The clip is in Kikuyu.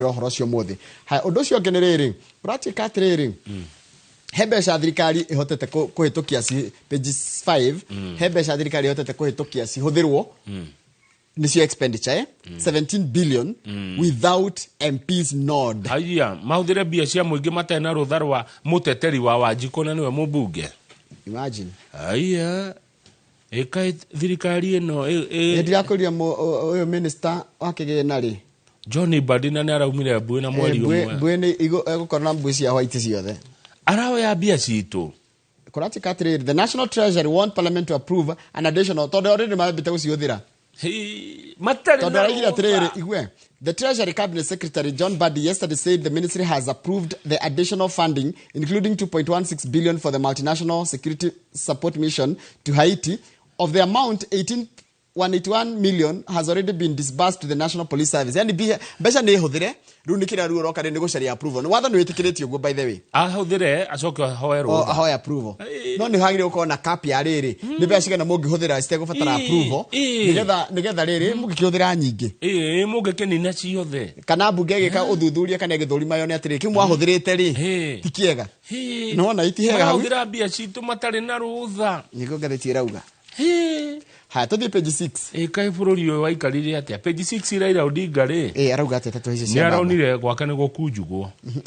Ũhoro ũcio mũthĩ. Haya, ũndũ ũcio ũngĩ nĩ rĩrĩ, kũratuĩka atĩrĩrĩ, he mbeca thirikari ĩhotete kũhĩtũkia page 5, he mbeca thirikari ĩhotete kũhĩtũkia cihũthĩrwo nĩcio expenditure, 17 billion without MPs nod. Haya, mahũthĩre mbia cia mũingĩ matarĩ na rũtha rwa mũteteri wa Wanjikũ na nĩwe mũmbunge. Imagine. Haya, ĩkaĩ thirikari ĩno Nĩ ndirakwĩrire ũyũ minister wa kĩgĩna rĩ. John Mbadi na nĩ araumire mbuĩ na mweri ũmwe. Mbuĩ nĩ egũkorwo na mbuĩ cia white ciothe. Araoya mbia citũ. Kũratuĩka atĩrĩrĩ, the National Treasury want Parliament to approve an additional, tondũ already mambĩte gũcihũthĩra. Hĩ, matarĩ tondũ na araigire atĩrĩrĩ, rũtha. Igue, the Treasury cabinet secretary John Mbadi yesterday said the ministry has approved the additional funding, including 2.16 billion for the multinational security support mission to Haiti. Of the amount, 18 181 million has already been disbursed to the National Police Service. Yani mbeca nĩ hũthĩre, rĩu nĩ kĩrĩa rĩu ũroka rĩ nĩ gũcaria approval. Watho nĩ wĩtĩkĩrĩtie ũguo, by the way. Ahũthĩre acoke ahoe O rũtha. ahoe approval, no nĩ hagĩrĩire gũkorwo na cap ya rĩrĩ, nĩ mbeca cigana mũngĩhũthĩra citegũbatara approval, nĩgetha rĩrĩ mũngĩkĩhũthĩra nyingĩ. Ĩĩ, mũngĩkĩnina ciothe. Kana mbunge ĩgĩka ũthuthuria kana ĩgĩthũrima yone atĩrĩ, kĩu mwahũthĩrĩte rĩ, ti kĩega. Nĩwona itihega hau. Marahũthĩra mbia citũ matarĩ na rũtha. Nĩguo ngathĩti ĩrauga. Haya, tũthiĩ page 6. Ĩ, kaĩ bũrũri ũyũ waikarire atĩa? Page 6, Raila Odinga rĩ, Ĩ, arauga atĩa? Tatũ icio nĩ cia baba. Aronire gwake nĩ gũkunjugwo.